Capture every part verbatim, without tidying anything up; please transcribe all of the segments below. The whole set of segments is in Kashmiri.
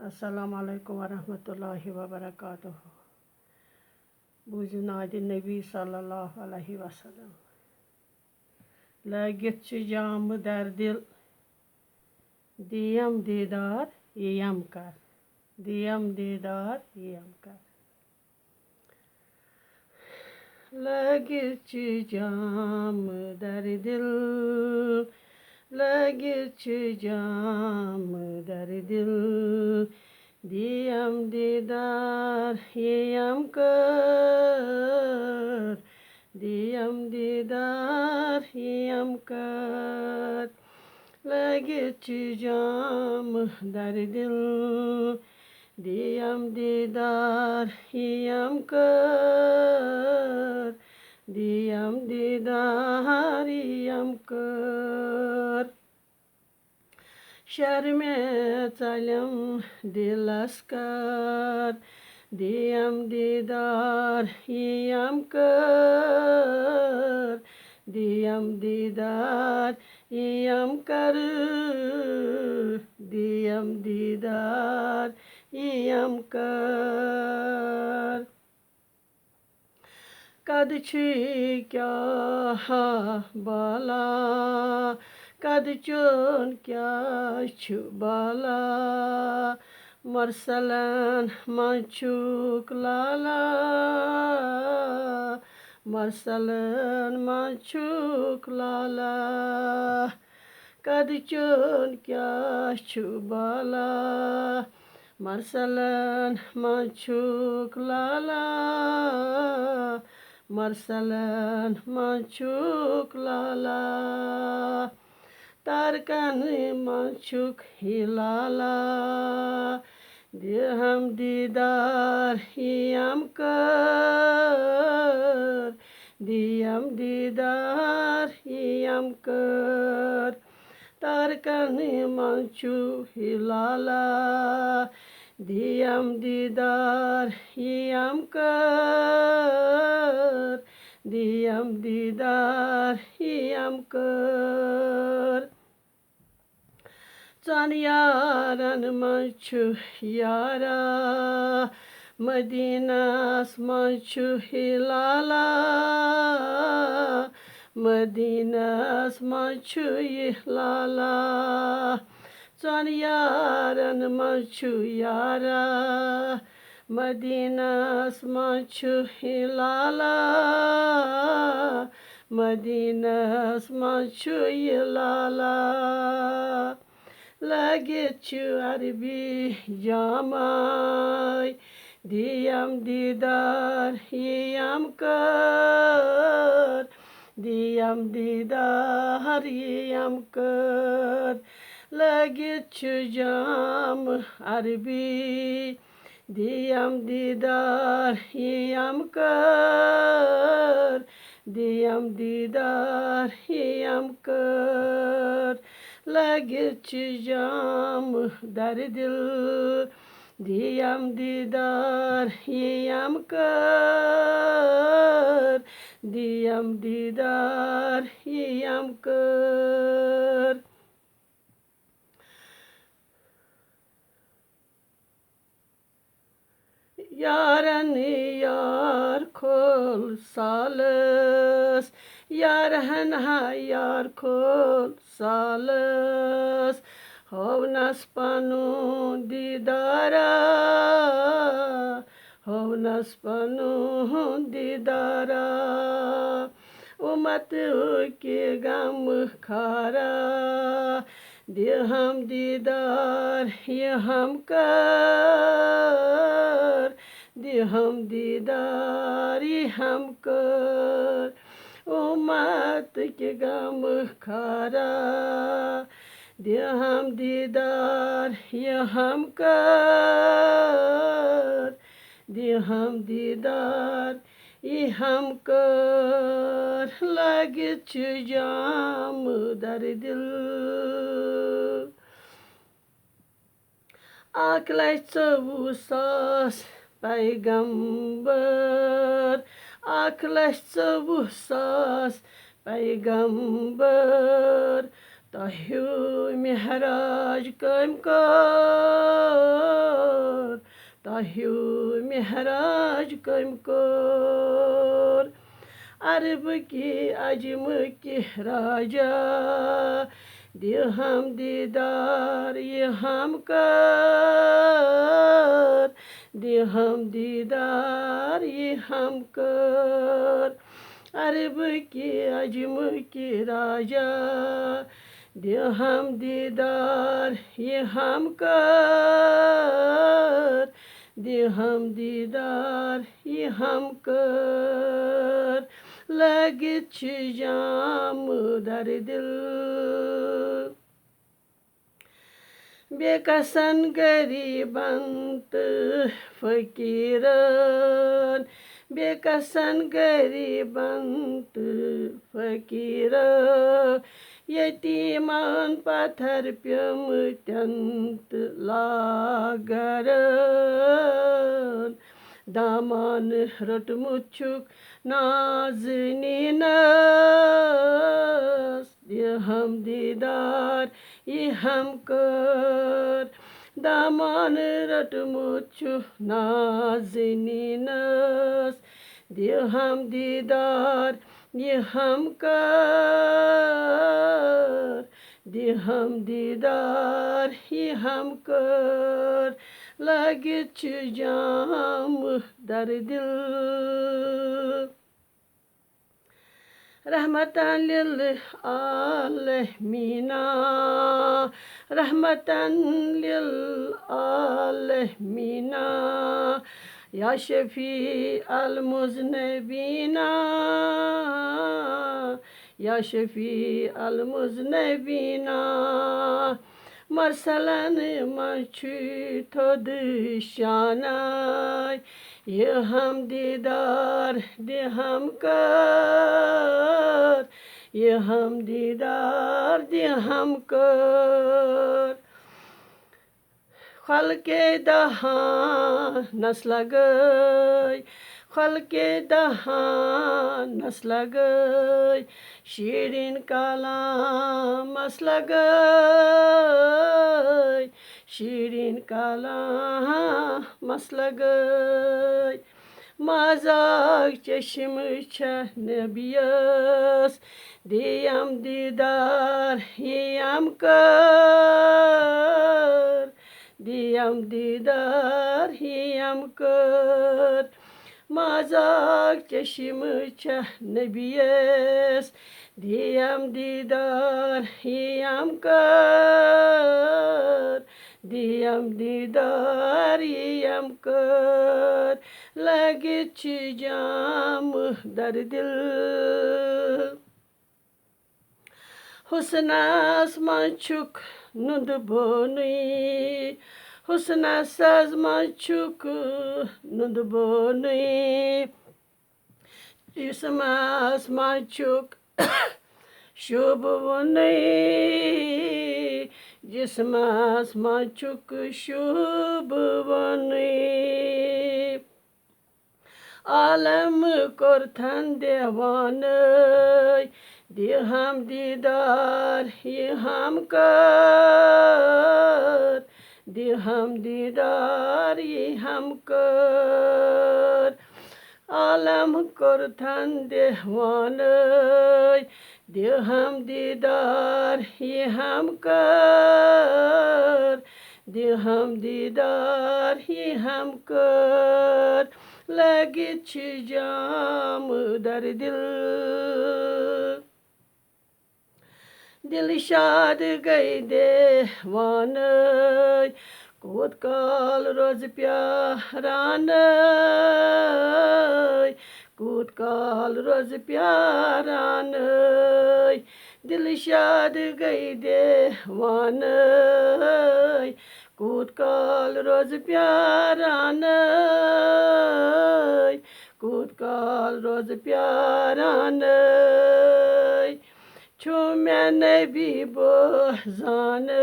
السلام علیکم ورحمۃ اللہ وبرکاتہ۔ بوٗزِو نادِ نبی صلی اللہ علیہ وسلم۔ لٲگِتھ چھِ جامہٕ در دِل، دِیم دیٖدار یِیم کر، دِیم دیٖدار یِیم کر۔ لٲگِتھ چھِ جامہٕ در دِل، لٲگِتھ چھِ جامہٕ در دِل، دِیم دیٖدار یِیم کر، دِیم دیٖدار یِیم کر۔ لٲگِتھ چھِ جامہٕ در دِل، دِیم دیٖدار یِیم کر، دِیم دیٖدار یِیم کر۔ شرمہِ ژلم دِلس کر، دِیم دیٖدار یِیم کر، دِیم دیٖدار یِیم کر، دِیم دیٖدار یِیم کر۔ کَدٕ چھُے کیٛاہ بالا، کَدٕ چون کیٛاہ چھُ بالا، مۄرسلن منٛز چھُکھ لالا، مۄرسلن منٛز چھُکھ لالا۔ کَدٕ چون کیٛاہ چھُ بالا، مۄرسلن منٛز چھُکھ لالا، مۄرسلن منٛز چھُکھ لالا۔ تارکن منٛز چھُکھ ہی لالا، دِہم دیٖدار یِیم کر، دِیم دیٖدار یِیم کر۔ تارکن منٛز چھُ ہی لالا، دِیم دیٖدار یِیم کر، دِیم دیٖدار یِیم کر۔ ژۄن یارن منٛز چھُ یارا، مدیٖنس منٛز چھُ ہی لالا، مدیٖنس منٛز چھُ یہِ لالا۔ ژۄن یارن منٛز چھُ یارا، مدیٖنس منٛز چھُ یہِ لالا، مدیٖنس منٛز چھُ یہِ لالا۔ لٲگِتھ چھُ عربی جامے، دِیم دیٖدار یِیم کر، دِیم دیٖدار یِیم کر۔ لٲگِتھ چھُ جامہٕ عربی، دِیم دیٖدار یِیم کر، دِیم دیٖدار یِیم کر۔ لٲگِتھ چھِ جامہٕ در دِل، دِیم دیٖدار یِیم کر، دِیم دیٖدار یِیم کر۔ یارن یار کھول سالس، یار ہن ہا یار کھول سالس، ہونس پنُن دیٖدارا، ہونس پنُن دیٖدارا۔ اُمت کہِ غم خارا، دِہم دیٖدار یِہم کر، دِہم دیٖدار یِہم کر۔ اُمت کہِ غم خارا، دِہم دیٖدار یِہم کر، دِہم دیٖدار یِہم کر۔ لٲگِتھ چھِ جامہٕ در دِل۔ اَکھ لَچھ ژوٚوُہ ساس پیغمبر، اَکھ لَچھ ژوٚوُہ ساس پیغمبر، تۄہہِ ہیوٗ معراج کٔمۍ کوٚر؟ تۄہہِ ہیوٗ معراج کٔمۍ کوٚر؟ عرب کہِ عجم کہِ راجا، دِ ہم دیٖدار یہِ ہم کر، دِ ہم دیٖدار یہِ ہم کر۔ عرب کہِ عجم کہِ راجا، دِ ہم دیٖدار یہِ ہم کر، دِ ہم دیٖدار یہِ ہم کر۔ لٲگِتھ چھِ جام در دِل۔ بے کسن غریبن تہٕ فقیرن، بے کسن غریبن تہٕ فقیرن، یتیمن پتھر پیمتن تہٕ لاگرن، دامان روٚٹمُت چھُکھ نازنینس، دِ ہم دیٖدار یہِ ہم کر۔ دامان روٚٹمُت چھُ نازنینس، دِ ہم دیٖدار یہِ ہم کر، دِ ہم دیٖدار یہِ ہم کر۔ لٲگِتھ چھِ جام در دِل۔ رحمتاً للعالمیٖنَ، رحمتاً للعالمیٖنَ، یا شفیع المذنبیٖنَ، یا شفیع المذنبیٖنَ۔ مرسلن منٛز چھُے تھوٚد شانَے، یہِ ہم دیٖدار دِ ہم کر، یہِ ہم دیٖدار دِ ہم کر۔ خلقِ دہانس لگٲے، خلقِ دہانس لگٲے، شیرین کلامس لگٲے، شیرین کلامس لگٲے۔ مازاگ چشم چھہ نبیس، دِ ہم دیٖدار یہِ ہم کر، دِ ہم دیٖدار یہِ ہم کر۔ مازاگ چشم چھہ نبیس، دِ ہم دیٖدار یہِ ہم کر، دِ ہم دیٖدار یہِ ہم کر۔ لٲگِتھ چھِ جام در دِل۔ حسنس منٛز چھُکھ نُنٛد بونُے، حسنس منٛز چھُکھ نُنٛد بونُے، جسمس منٛز چھُکھ شوٗبہٕ وُنُے، جسمس منٛز چھُکھ شوٗبہٕ وُنُے۔ عالم کوٚرتھن دیوانَے، دِ ہم دیٖدار یہِ ہم کر، دِ ہم دیٖدار یہِ ہم کر۔ عالم کوٚرتھن دیوانَے، دِ ہم دیٖدار یہِ ہم کر، دِ ہم دیٖدار یہِ ہم کر۔ لٲگِتھ چھِ جام در دِل۔ دِلشاد گٔے دیوانَے، کوٗت کال روزٕ پیارانَے، کوٗت کال روزٕ پیارانَے۔ دِلشاد گٔے دیوانَے، کوٗت کال روزٕ پیارانَے، کوٗت کال روزٕ پیارانَے۔ چھُ مےٚ نبی بوزانَے،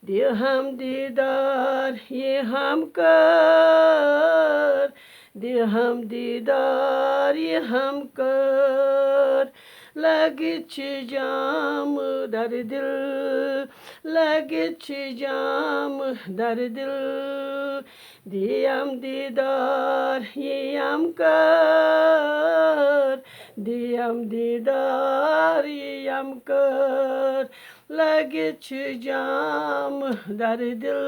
دِ ہم دیٖدار یہِ ہم کر، دِ ہم دیٖدار یہِ ہم کر۔ لٲگِتھ چھِ جام در دِل، لٲگِتھ چھِ جام در دِل۔ دِیم دیٖدار یِیم کر، دِیم دیٖدار یِیم کر، لگہِ چھِ جام در دِل۔